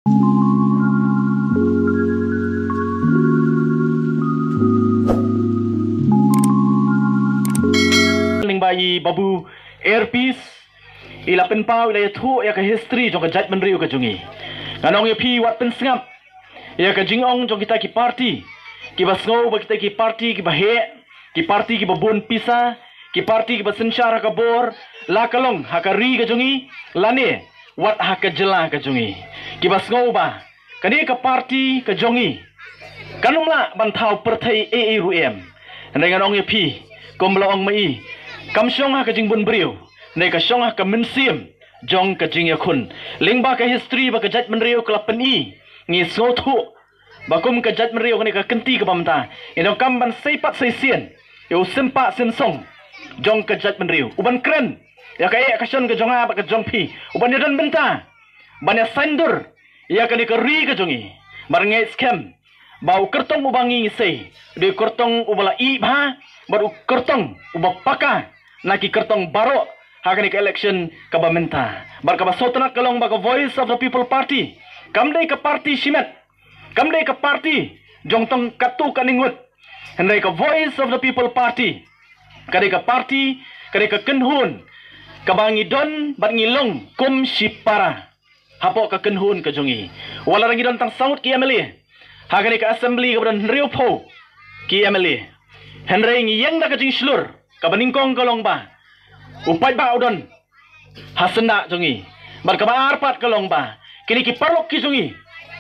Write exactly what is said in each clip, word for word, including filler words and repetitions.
Lyngba i Babu Airpeace, i la pynpaw, i la ïathuh ïa ka history jong ka jaitbynriew ka jong i. Ngan ong ïa phi, wat pynsngap ïa ka jingong jong kita ki party kiba sngew ba kita ki party kiba heh, ki party kiba bun pisa, ki party kiba synshar ha ka bor, la ka long ha ka ri ka jong i, lane wat ha ka jylla ka jong i. Kiba sngew ba kane ka party ka jong i kan ym lah ban thaw pyrthei ei ei ruh em. Hynrei ngan ong ïa phi, kumba la ong ma i, kam shong ha ka jingbun briew, hynrei ka shong ha ka mynsiem jong ka jingïakhun. Lyngba ka history ba ka jaitbynriew ka la pyni, ngi sngewthuh ba kum ka jaitbynriew, kane ka kynti kaba mynta, i donkam ban sei pat sei sien ïa u sympa synsong jong ka jaitbynriew, u ban kren ïa ka eh ka shon ka jong nga bad ka jong phi, u ban ïadon bynta, ban ïa saiñdur ïa kane ka ri ka jong i. Bad ngeit skhem ba u kyrtong uba ngi ngi sei, u dei u kyrtong uba la ih bha, bad u kyrtong uba paka na ki kyrtong baroh ha kane ka election kaba mynta. Bad kaba sngewtynnat ka long ba ka Voice of the People Party kam dei ka party shimet, kam dei ka party jong tang katto katne ngut, hynrei ka Voice of the People Party ka dei ka party, ka dei ka kynhun kaba ngi don bad ngi long kum shipara hapoh ka kynhun ka jong i. Wat la ngi don tang saw ngut ki M L A ha kane ka assembly kaba don hynriewphew ki M L A, hynrei ngi ïeng da ka jingshlur. Kaba nyngkong ka long ba u paidbah u don ha syndah jong i. Bad kaba ar pat ka long ba kine ki paralok ki jong i,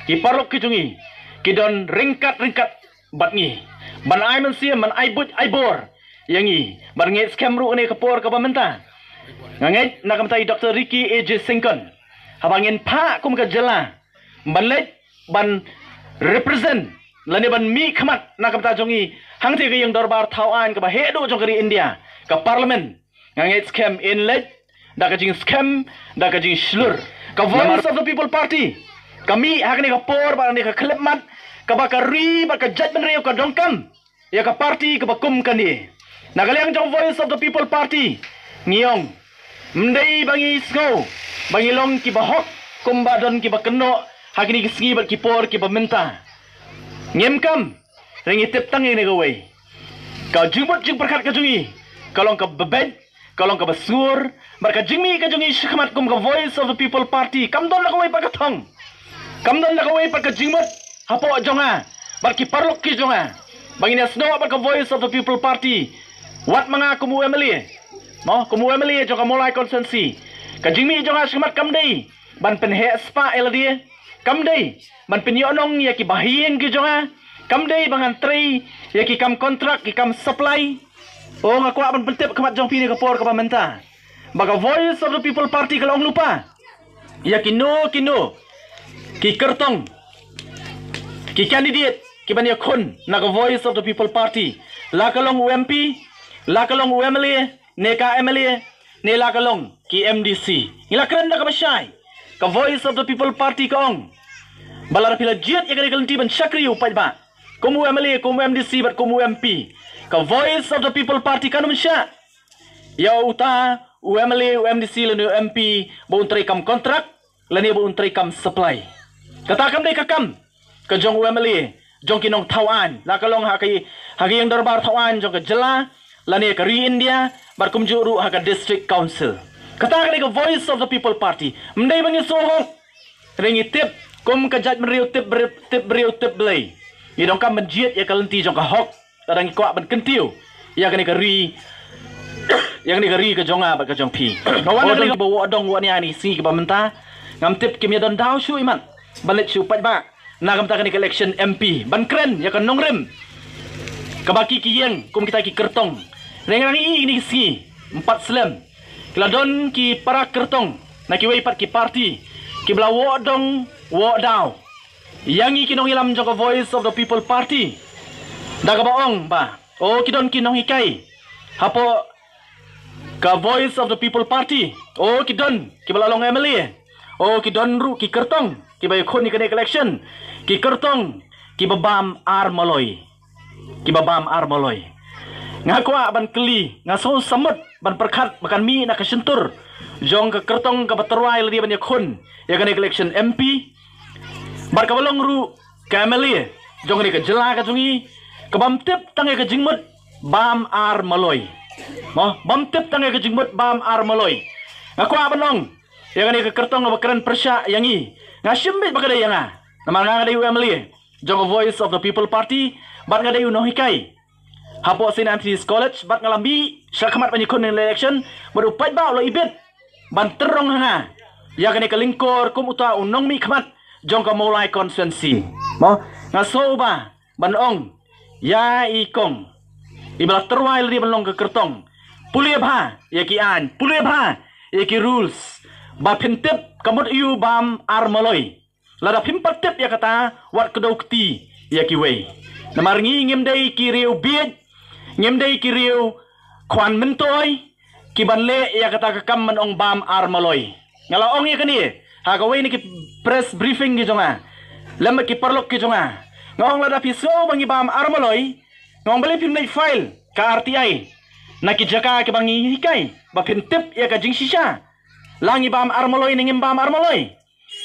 ki paralok ki jong i, ki don ryngkat ryngkat bad ngi, ban ai mynsiem, ban ai buit ai bor ïa ngi. Bad ngeit skhem ruh kane ka por kaba mynta, nga ngeit na ka bynta i Doctor Ricky A J Syngkon, haba ngin phah kum ka jylla ban leit ban represent lane ban mih khmat na ka bynta jong i hangtei ka ïing dorbar thaw aiñ kaba heh duh jong ka ri India, ka Parliament, nga ngeit skhem in leit da ka jingskhem, da ka jingshlur. Ka Voice of the People Party ka mih ha kane ka por bad kane ka khyllipmat kaba ka ri bad ka jaitbynriew ka donkam ïa ka party kaba kum kane. Na ka liang jong Voice of the People Party, ngi ong, ym dei ba ngi sngew ba ngi long kiba hok kumba don kiba kynnoh ha kine ki sngi bad ki por kiba mynta. Ngim kam, hynrei ngi tip tang ïa kane kawei. Ka jingmut jingpyrkhat ka jong i ka long kaba beit, ka long kaba sngur, bad ka jingmih ka jong i shakhmat kum ka Voice of the People Party kam don da kawei pat ka thong, kam don da kawei pat ka jingmut hapoh jong nga bad ki paralok ki jong nga ba ngin ïasnoh bad ka Voice of the People Party. Wat ma nga kum u M L A, mo, kum u M L A jong ka Mawlai constituency, ka jingmih jong nga shakhmat kam dei ban pynheh spah ïa lade, kam dei ban pynïoh nong ïa ki bahaïing ki jong nga, kam dei ba ngan trei ïa ki kam kontrak, ki kam supply. O, nga kwah ban pyntip khmat jong phi ne ka por kaba mynta ba ka Voice of the People Party ka la ong lypa ïa kino kino ki kyrtong, ki candidate ki ban ïakhun na ka Voice of the People Party, la ka long u M P, la ka long u M L A, ne ka M L A, ne la ka long ki M D C. Ngi la kren da kaba shai. Ka Voice of the People Party ka ong ba lada phi la jied ïa kane ka lynti ban shakri ïa u paidbah kum u M L A, kum u M D C bad kum u M P, ka Voice of the People Party kan ym shah ïa uta u M L A, u M D C lane u M P ba un trei kam kontrak lane ba un trei kam supply. Kata kam dei ka kam ka jong u M L A jong ki nongthaw aiñ, la ka long ha ka, ha ka ïing dorbar thaw aiñ jong ka jylla lane ka ri India, bad kumjuh ruh ha ka District Council. Kata ka dei ka Voice of the People Party. Ym dei ba ngi sngewhok, hynrei ngi tip kum ka jaitbynriew tip briew, tip briew tip Blei, ngi donkam ban jied ïa ka lynti jong ka hok. Lada ngi kwah ban kyntiew ïa kane ka ri, ïa kane ka ri ka jong nga bad ka jong phi. Nga wan na kane kaba woh dong woh nia ha kine ki sngi kiba mynta, ngam tip kim ïa don daw shuh imat ban leit sha u paidbah na ka bynta kane ka election M P ban kren ïa ka nongrim kaba ki, ki ïeng kum kita ki kyrtong. Hynrei nga ngi ïohi kine ki sngi, ym pat slem, ki la don ki para kyrtong na kiwei pat ki party kiba la woh dong woh daw ïa ngi ki nongïalam jong ka Voice of the People Party da kaba ong ba, o, ki don ki nonghikai hapoh ka Voice of the People Party, o, ki don kiba la long M L A, o, ki don ruh ki kyrtong kiba ïakhun ïa kane ka election, ki kyrtong kiba bam ar maloi, kiba bam ar maloi. Nga kwah ban kylli, nga sngew samut ban pyrkhat ba kan mih na ka shyntur jong ka kyrtong kaba tyrwa ïa lade ban ïakhun ïa kane ka election M P, Bad kaba long ruh ka M L A jong kane ka jylla ka jong ngi, ka bym tip tang ïa ka jingmut bam ar maloi. Mo, bym tip tang ïa ka jingmut bam ar maloi. Nga kwah ban ong ïa kane ka kyrtong kaba kren pyrshah ïa ngi, nga shim beit ba ka dei ïa nga. Namar nga, nga dei u M L A jong ka Voice of the People Party, bad nga dei u nonghikai hapoh Saint Anthony's College, bad nga la mih sha khmat ban ïakhun ïa ka election, bad u paidbah u la ibit ban tyrrong ha nga ïa kane ka lyngkor kum uta u nongmihkhmat jong ka Mawlai constituency. Mo, nga sngew ba ban ong ïa i kong iba la tyrwa ïalade ban long ka kyrtong, pule bha ïa ki aiñ, pule bha ïa ki rules, ba phin tip ka mut aïu bam ar maloi. Lada phim pat tip ïa kata, wat kdew kti ïa kiwei. Namar ngi ngim dei ki riew bieit, ngim dei ki riew khwan myntoi, ki ban leh ïa kata ka kam ban ong bam ar maloi. Nga la ong ïa kane ha kawei na ki press briefing ki jong nga, lem bad ki paralok ki jong nga. Nga ong lada phi sngew ba ngi bam ar maloi, nga ong balei phim leit file ka R T I na ki jaka kiba ngi hikai, ba phin tip ïa ka jingshisha, la ngi bam ar maloi ne ngim bam ar maloi.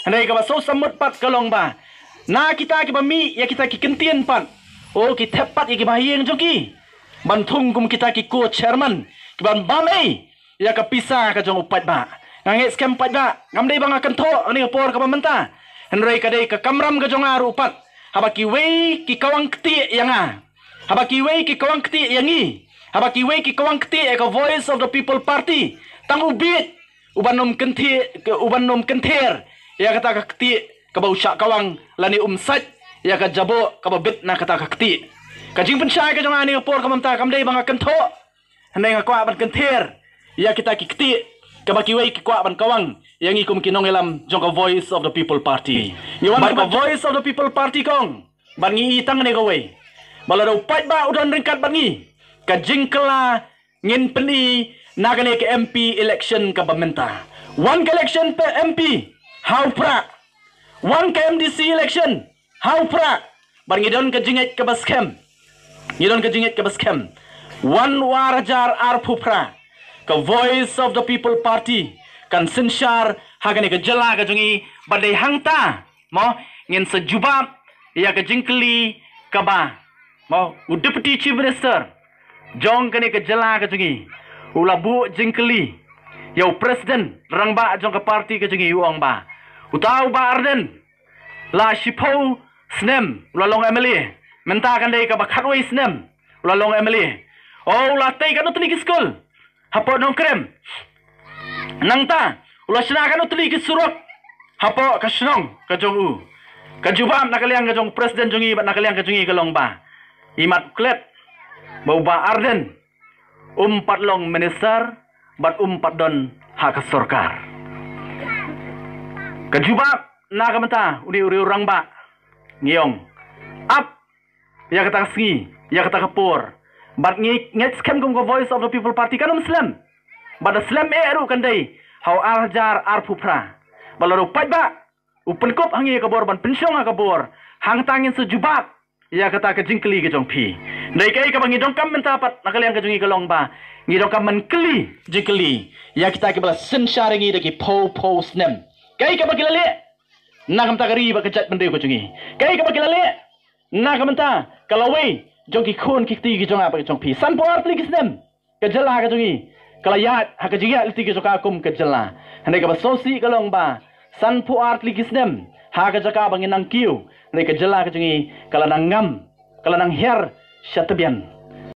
Hynrei kaba sngewsih mut pat ka long ba na kita kiba mih ïa kita ki kyntien pat, o, ki thep pat ïa kiba ha ïing jong ki ban thung kum kita ki co-chairman kiban bam ei ïa ka pisa ka jong u paidbah. Nga ngeit skhem paidbah, ngam dei ba nga kynthoh ha kane ka por kaba mynta, hynrei ka dei ka kamram ka jong nga ruh pat. Haba kiwei ki kawang ktieh ïa nga, haba kiwei ki kawang ktieh ïa ngi, haba kiwei ki kawang ktieh ïa ka Voice of the People Party, tang u bieit uban ym kynthieh, uban ym kynther ïa kata ka ktieh kaba u shah kawang, lane um sait ïa ka jaboh kaba bit na kata ka ktieh. Ka jingpynshai ka jong nga ha kane ka por kaba mynta kam dei ba nga kynthoh, hynrei nga kwah ban kynther ïa kita ki ktieh kaba kiwei ki kwah ban kawang ïa ngi kum ki nongïalam jong ka Voice of the People Party. Ngi wan bad ka Voice of the People Party kong, bad ngi i tang ne kawei, ba lada u paidbah u don ryngkat bad ngi, ka jingkylla ngin pyni na kane ka M P election kaba mynta. Wan ka election phi M P, ha u prah. Wan ka M D C election, ha u prah. Bad ngi don ka jingngeit kaba skhem, ngi don ka jingngeit kaba skhem, wan u ar hajar arphew phra, ka Voice of the People Party kan synshar ha kane ka jylla ka jong ngi. Bad dei hangta, mo, ngin sa jubab ïa ka jingkylli kaba, mo, u Deputy Chief Minister jong kane ka jylla ka jong ngi u la buh jingkylli ïa u President rangbah jong ka party ka jong ngi, u ong ba uta u Bah Ardent la shiphew snem u la long M L A, mynta kan dei kaba khatwei snem u la long M L A. O, u la tei katno tylli ki skul hapoh Nongkrem. Nangta u la shna katno tylli ki surok hapoh ka shnong ka jong u. Ka jubab na ka liang ka jong u President jong ngi bad na ka liang ka jong ngi ka long ba, imat u klet ba u Bah Ardent um pat long minister bad um pat don ha ka sorkar. Ka jubab na ka bynta une u riew rangbah, ngi ong, ap ïa kata ka sngi, ïa kata ka por. Bad ngi ngeit skhem kum ka Voice of the People Party kan ym slem. Bad da slem eh ruh kan dei ha u ar hajar arphew phra. Bad lada u paidbah u pynkup ha ngi ïa ka bor ban pynshong ha ka bor, hangta ngin sa jubab ïa kata ka jingkylli ka jong phi. Dei kaei kaba ngi donkam mynta pat na ka liang ka jong ngi ka long ba ngi donkam ban kylli, jingkylli ïa kita kiba la synshar ïa ngi da ki phew phew snem. Kaei kaba ki la leh na ka bynta ka ri bad ka jaitbynriew ka jong ngi? Kaei kaba ki la leh na ka bynta ka lawei jong ki khun ki kti ki jong nga bad ki jong phi? Sanphew ar tylli ki snem ka jylla ka jong ngi ka la ïaid ha ka jingïaid lynti ka jong ka kum ka jylla. Hynrei kaba sngewsih ka long ba sanphew ar tylli ki snem ha ka jaka ba ngi nang kiew, hynrei ka jylla ka jong ngi ka la nang ngam, ka la nang hiar sha tbian.